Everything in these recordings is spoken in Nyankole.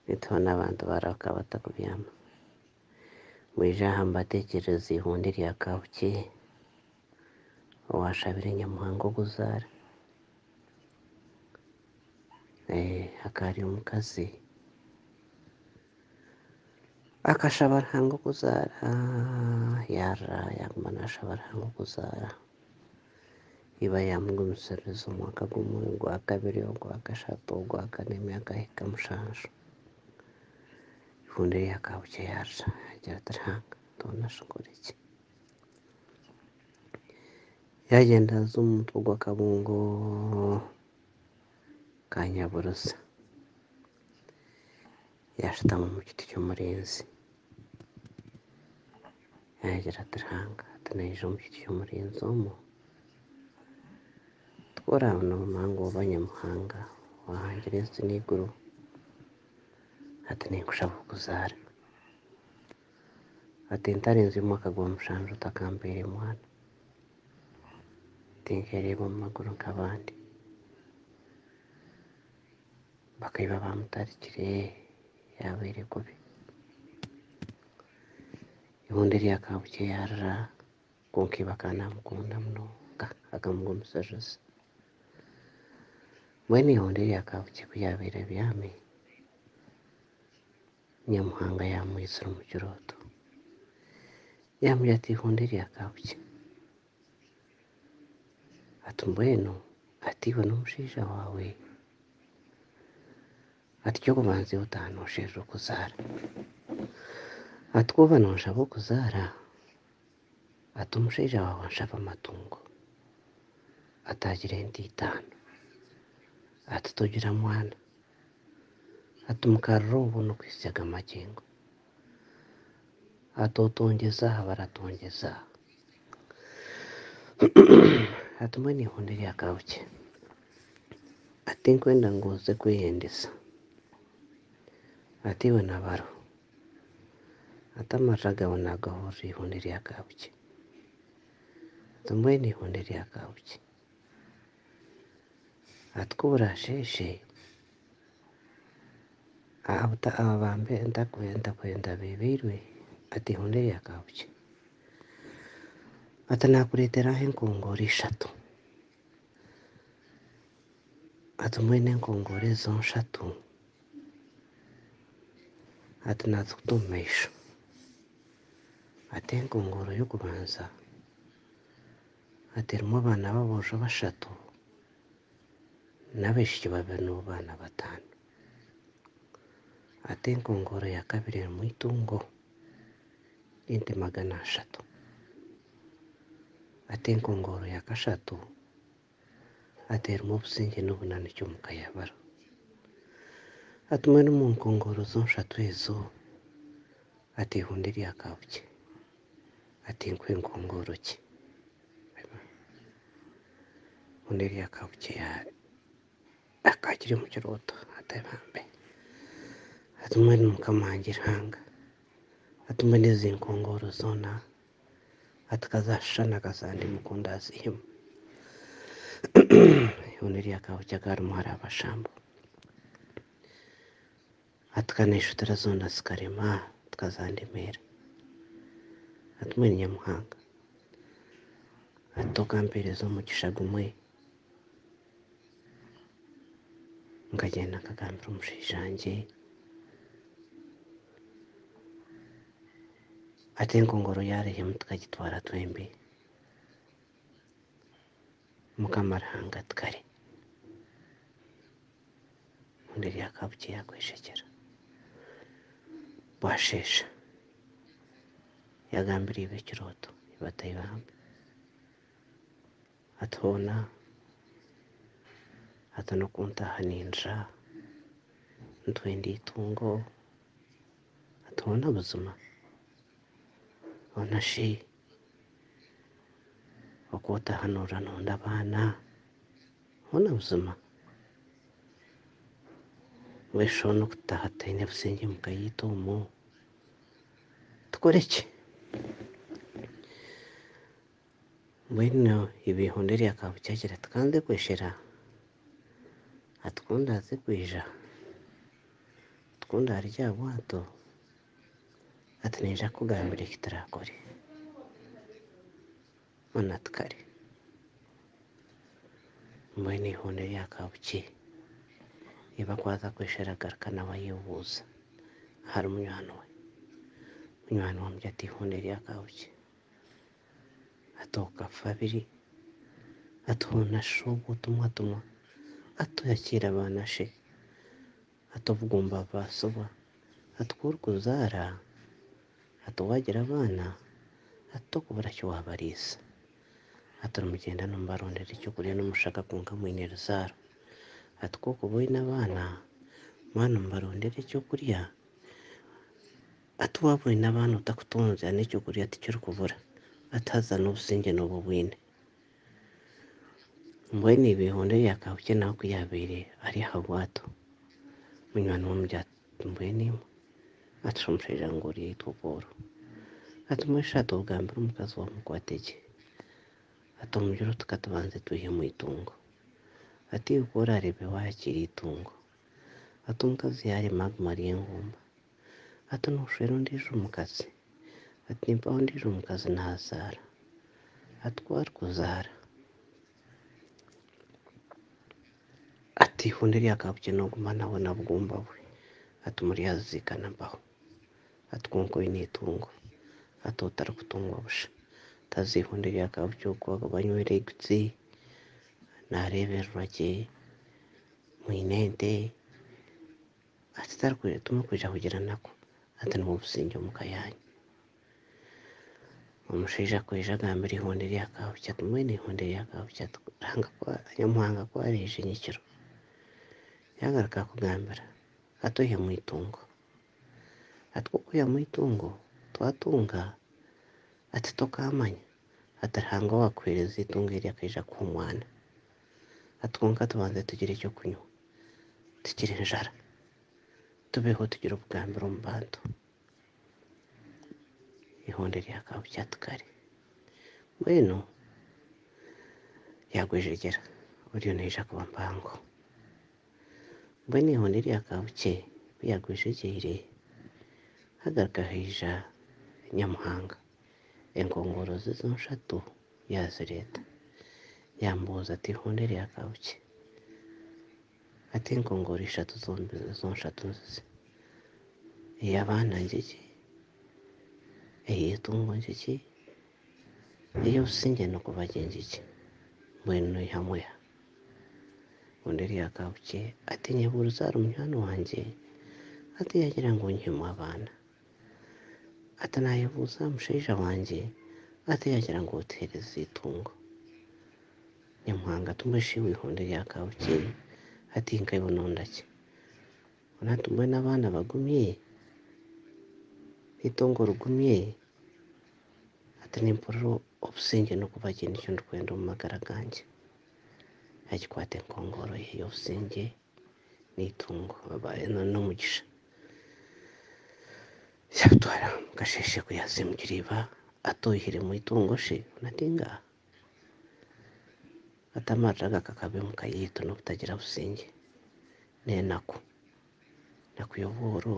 Beitu hoona abantu barahuka bata kubyama? Mwije aha mbateekyerereze eihunde rya Kabukye owaashabire Nyamuhanga okuzaara. Hakaba hariyo omukazi akashaba Ruhanga okuzaara yaarira yaaguma naashaba Ruhanga okuzaara. Iba yaamugumisiririza omwaka gumwe, ogwakabiri, ogwakashatu, ogwakana emyaka ehika mushanju. Eihunde rya Kabukye yaarira yaagira ati Ruhanga ndoona shi nkore ki? Yaagyenda yaaza omu mutwe gw'akabungo ka Nyaburuza yaashutama omu kiti ky'omurinzi. Yaagira ati Ruhanga ati naija omu kiti ky'omurinzi omu, ku oraabe noomanya ngu oba Nyamuhanga owahangire ensi n'eiguru, ati ninkushaba okuzaara. Ati ntarenzya omwaka gwa mushanju otakampeire mwana, tinkereeba omu maguru nk'abandi. Bakaiba bamutarikire yaabaire kubi. Eihunde rya Kabukye yaarira kwonka iba akaba naamukunda munonga akamugumisiririza. Mbwenu eihunde rya Kabukye ku yaabaire abyami, Nyamuhanga yaamwitsira omu kirooto yaamugira ati eihunde rya Kabukye ati mbwenu ati iwe n'omushaija waawe ati eky'okubanza iwe otaaha noosherura okuzaara ati ku oba noonshaba okuzaara ati omushaija waawe anshaba amatungo ati agire ente itaano ati togira mwana ati mukarira obwo n'okuhitsya aga magingo ati otongyeza aha baratongyeza aha ati mbwenu eihunde rya Kabukye ati tinkwenda ngu oze kweyendeza ati iwe na baro ati amarira gaawe naagahurira eihunde rya Kabukye ati mbwenu eihunde rya Kabukye ati ku buraasheeshe aba ntabeebeirwe ati eihunde rya Kabukye ati naakureetera aha enkongooro ishatu ati mbwenu enkongooro ezo nshatu ati naazikuta omu maisho ati enkongooro y'okubanza ati erimu abaana b'aboojo bashatu n'abaishiki babiri nibo baana bataano. Ati enkongooro ya kabiri erimu eitungo ry'ente magana ashatu. Ati enkongooro ya kashatu ati erimu obusingye n'obunanukye omu ka ya baro. Ati mbwenu omu nkongooro zonshatu ezo ati eihunde rya Kabukye ati nkuhe nkongooro ki? Eihunde rya Kabukye akaba akiri omu kirooto ati bambe ati mbwenu Mukama wangye Ruhanga ati mbwenu ezi nkongooro zoona ati kazashushana kazandimu oku ndaziihemu. Eihunde rya Kabukye akaba ari muhara wa Bashambo ati kaneshutira zoona zikarema tikazandemeera. Ati mbwenu Nyamuhanga ati tokampeereza omugisha gumwe nkagyenda nkagambira omushaija wangye ati enkongoro yaarihemu tukagitwara twembi. Mukama Ruhanga ati kare. Eihunde rya Kabukye yaakweshekyera bwasheesha yaagambira iba ekirooto iba ati bambi ati hoona ati n'okuntaaha nindira nitwenda eitungo ati hoona buzima hoona shi oku otaaha noorira noonda abaana hoona buzima mbwenu shi hoona okutaaha tutaine busingye omu ka yaitu omu tukore ki? Mbwenu iba eihunde rya Kabukye agira ati kanze kweshera ati ku ndaaze kwija. Ati ku ndaarugye aha bwato, ati naija kukugambira eki turaakore. Onu ati kare. Mbwenu eihunde rya Kabukye iba ku aza kweshera agaruka nawe ayebuuza ahari munywani we. Munywani we amugira ati eihunde rya Kabukye ati okafa biri, ati hoona shi obwo otumwatumwa, ati toyakiire abaana shi, ati obugumba bubaasibwa, ati ku orikuzaara, ati waagira abaana, ati tokubura ki waabariisa. Ati nimugyenda nimubarondera ekyokurya n'omushaka kwonka mwine ruzaaro. Ati ku orikuba oine abaana, mwaba nimubarondera ekyokurya, ati waaba oine abaana otakutunzya n'ekyokurya tikirikubura. Ati haza n'obusingye nooba obwine. Mbwenu iba eihunde rya Kabukye nawe ku yaabaire ari aha bwato, munywani we amugira ati mbwenu imwe, ati shi omushaija ngu oryaitwa obworo. Ati mbwenu shi ati ogambire omukazi waawe omukwate gye. Ati omugire oti ka tubanze twihemu eitungo. Ati iwe ku oraareebe waayakiira eitungo, ati omukazi yaarema aguma ari engumba. Ati nooshwera ondiijo mukazi? Ati mpaho ondiijo mukazi naazaara. Ati ku arikuzaara, ati eihunde rya Kabukye nooguma nawe na bugumba bwe. Ati muryaziikana mpaho. Ati kwonka oine eitungo. Ati otarikutungwa busha. Ati haza eihunde rya Kabukye okwo akaba anywire eigutsi, naareebererwa gye, mwine ente, ati timurikwija kugira naku. Ati nibwo busingye omu ka yaanyu. Omushaija kwija agambira eihunde rya Kabukye ati mbwenu eihunde rya Kabukye ati Ruhanga ku Nyamuhanga ku araije nyekiro, yaagaruka akugambira ati oihemu eitungo. Ati ku okwihamu eitungo, twatunga, ati tokaamanya, ati Ruhanga owaakuheereza eitungo eri akaija kukuha omwana. Ati kwonka tubanze tugire ekyokunywa, tukire enjara, tubeho tugire obugambiro omu bantu. Eihunde rya Kabukye ati kare. Mbwenu yaagwejegyera, oriyo naija kuba mpango. Mbwenu eihunde rya Kabukye ku yaagwejegyeire, hagaruka haija Nyamuhanga, enkongooro ze zonshatu yaazireeta. Yaamubuuza ati eihunde rya Kabukye, ati enkongooro ishatu zombi zonshatu nzizi, ey'abaana ngigi, ey'eitungo ngigi, ey'obusingye n'okuba gye ngigi, mbwenu noihamu eha? Ondi erya Kabukye ati nyebuurize ahari munywani wangye, ati yaagira ngu onyihemu abaana. Ati naayebuuza aha mushaija wangye, ati yaagira ngu otuheereze eitungo. Nyamuhanga ati mbwenu shi iwe eihunde rya Kabukye, ati nkaiwe nonda ki? Onu ati mbwenu abaana bagumye, n'eitungo rigumye, ati nimpurira obusingye n'okuba gye nikyo ndikwenda omu magara gangye. Agikwata enkongooro ye y'obusingye n'eitungo n'omugisha. Yabitwara omu kasheeshe ku yaazimukire iba ati oihiremu eitungo shi? Onu ati ngaaha. Ati amarira aga kakaba omu ka yaitu n'obutagira busingye n'enaku. Enaku y'obworo,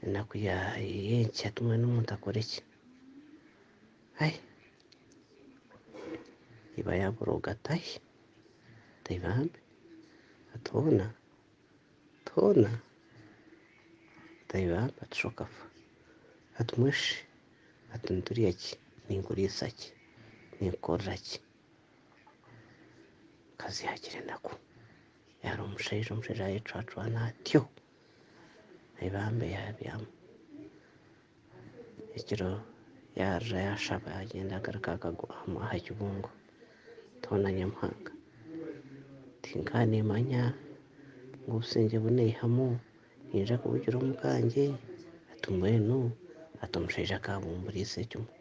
enaku y'enkya ati mbwenu omuntu akore ki? Ai! Iba yaaborooga ati ai! Ati bambi ati hoona, ati hoona, ati ai bambi ati shi okafa, ati mbwenu shi ati niturya ki, ninkuriisa ki, ninkukorera ki? Omukazi yaagira enaku, yaareeba omushaija, omushaija yaayecwacwana atyo, ai bambi yaabyama. Ekiro yaarira yaashaba yaagyenda agaruka akagwa aha kibungo. Ti hoona Nyamuhanga, tinkaba nimmanya ngu obusingye obu naihamu niinyija kubugira omu kangye, ati mbwenu ati omushaija akabumburiise kimwe,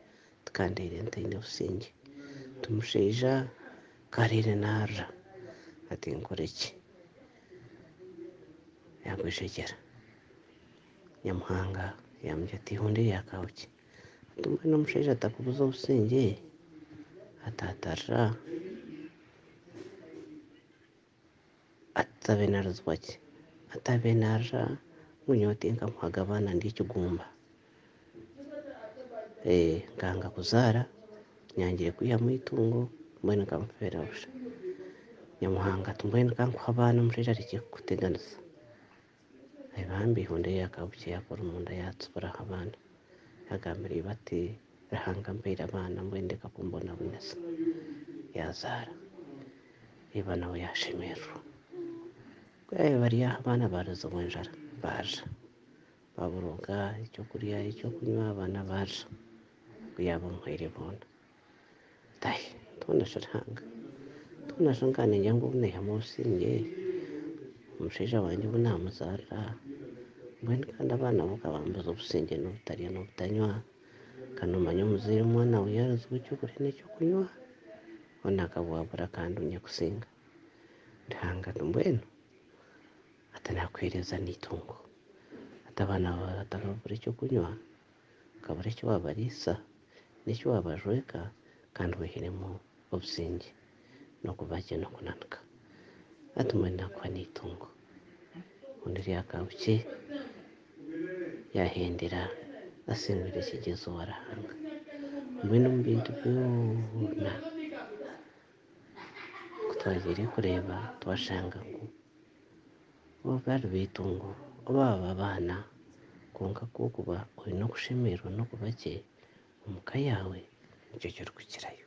tikandaire ntaine busingye, ti omushaija karaire naarira, ati nkore ki? Yaagwejegyera. Nyamuhanga yaamugira ati eihunde rya Kabukye, ati mbwenu omushaija atakubuza obusingye, ati atarira, ati tabe narizibwa ki? Ati abaire naarira ngu nyowe tinkamuhaga abaana ndi ekigumba. Nkanga kuzaara, nyangire kwihamu eitungo mbwenu nkamufeera busha. Nyamuhanga ati mbwenu ka nkuhe abaana omushaija arekye kukuteganisa. Bambi ondiijo yaakabukye yaakora omunda yaatsiburaho abaana. Yaagambira iba ati Ruhanga ampaire abaana mbwenu reka kumbonabonesa. Yaazaara, iba nawe yaashemererwa. Ku yaabaire bari aho abaana baarizibwa enjara baarira. Baburoga ekyokurya ekyokunywa abaana baarira ku yaaba amuhaire boona. Tahi twena shi Ruhanga, twena shi nka ningira ngu obu naihamu obusingye, omushaija wangye obu naamuzaarira, mbwenu kandi abaana bo nkabambuza obusingye n'obutarya n'obutanywa, ka noomanya omuzaire omwana we yaarizibwa ekyokurya n'ekyokunywa, hoona akabwabura kandi nyakusinga. Ruhanga ati mbwenu ati naakuheereza n'eitungo, ati abaana baawe batakabura ekyokunywa, okabura eki waabariisa n'eki waabajweka kandi weihiremu obusingye n'okuba gye n'okunanuka. Hati mbwenu naakuha n'eitungo. Ondi ryakabukye yaahendera asingwire ekigyezo owa Ruhanga. Mbwenu omu bintu byona ku twagiire kureeba twashanga ngu oba riba eitungo oba baba abaana kwonka ku orikuba oine okushemererwa n'okuba gye omu ka yaawe nikyo kirikukirayo.